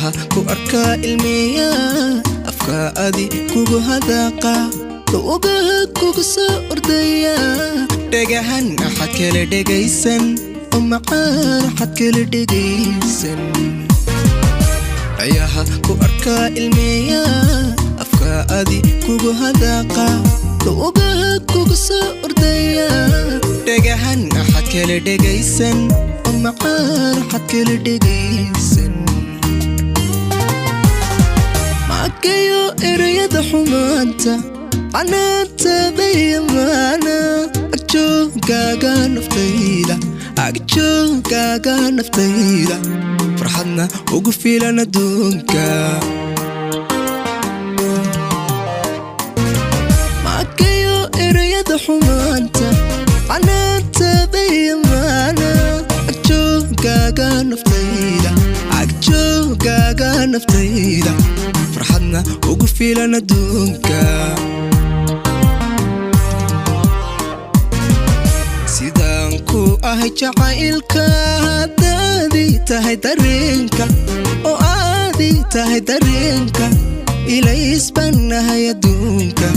Ayaha ku arkaa ilmeeya, afka adi kugu hadaaqa, lugaha kugu soo ordaya. Dhagahan axad kala dhegaysan oo macaan, axad kala dhegaysan. Ayaha ku arkaa ilmeeya, afka adi kugu hadaaqa, lugaha kugu soo ordaya. Dhagahan axad kala dhegaysan oo macaan, axad kala dhegaysan. Maakayo erayada xumaanta, canaantaadaya maana. Agjoogaaga naftayda, agjoogaaga naftayda, farxadna ugu filan adduunka. Maakayo erayada xumaanta, canaantaadaya maana. Agjoogaaga naftayda, agjoogaaga naftayda, farxadna ugu filan adduunka. Sidaan ku ahay jacaylka, haddaadii tahay dareenka, oo aadii tahay dareenka, ilays baan nahay adduunka,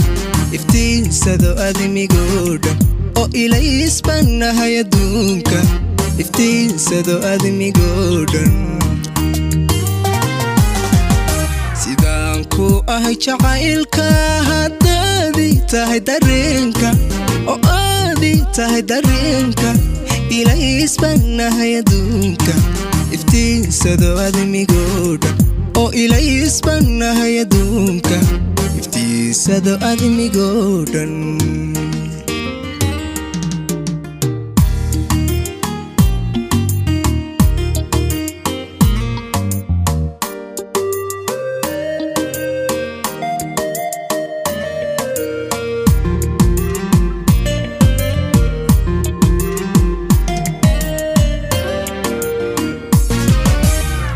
iftiinsado admigoo dhan. Oo ilays baan nahay adduunka, iftiinsado admigoo dhan. Sidaan ku ahay jacaylka, haddaadii tahay dareenka, oo aadii tahay dareenka, ilays baan nahay adduunka, iftiinsado admigoo dhan. Oo ilays baan nahay adduunka, iftiinsado admigoo dhan.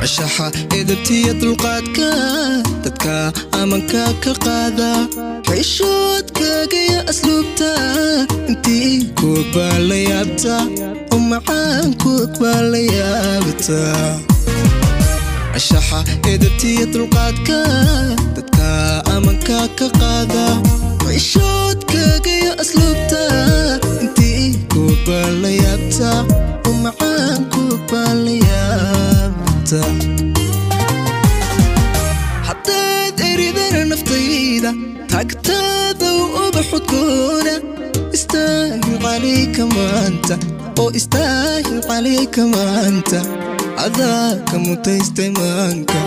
Anshaxa, edabtiya, dulqaadka, dadka amanka ka qaada, xishoodkagaya asluubta, intii kuog baa la yaabta, oo macaan kuog baa la yaabta. Anshaxa, edabtiya, dulqaadka, dadka amanka ka qaada, xishoodkagaya asluubta, intii kuog baa la yaabta, oo macaan kuog baa la yaabta. Haddaad eridana naftayda, tagtaadow ubaxudkoona, istaahil calayka maanta, oo istaahil calayka maanta, adaa ka mutaystay maanka.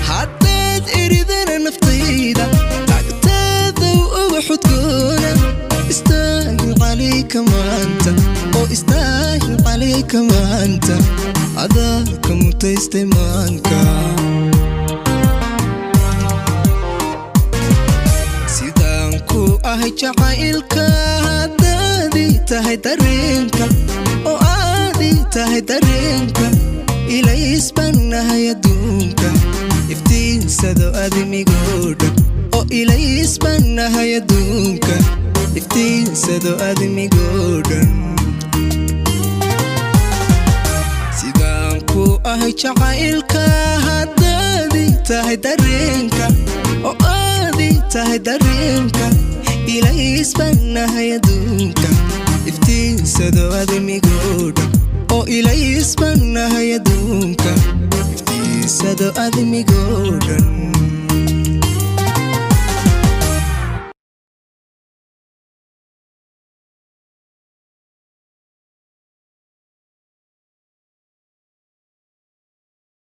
Haddaad eridana naftayda, tagtaadow ubaxudkoona, istaahil calayka maanta, oo istaahil calayka maanta, adaa ka mutaystay maanka. Sidaan ku ahay jacaylka, haddaadii tahay dareenka, oo aadii tahay dareenka, ilays baan nahay adduunka, iftiinsado admigoo dhan. Oo ilays baan nahay adduunka, iftiinsado admigoo dhan. Sidaan ku ahay jacaylka, haddaadii tahay dareenka, oo aadii tahay dareenka, ilays baan nahay adduunka, iftiinsado admigoo dhan. Oo ilays baan nahay adduunka, iftiinsado admigoo dhan.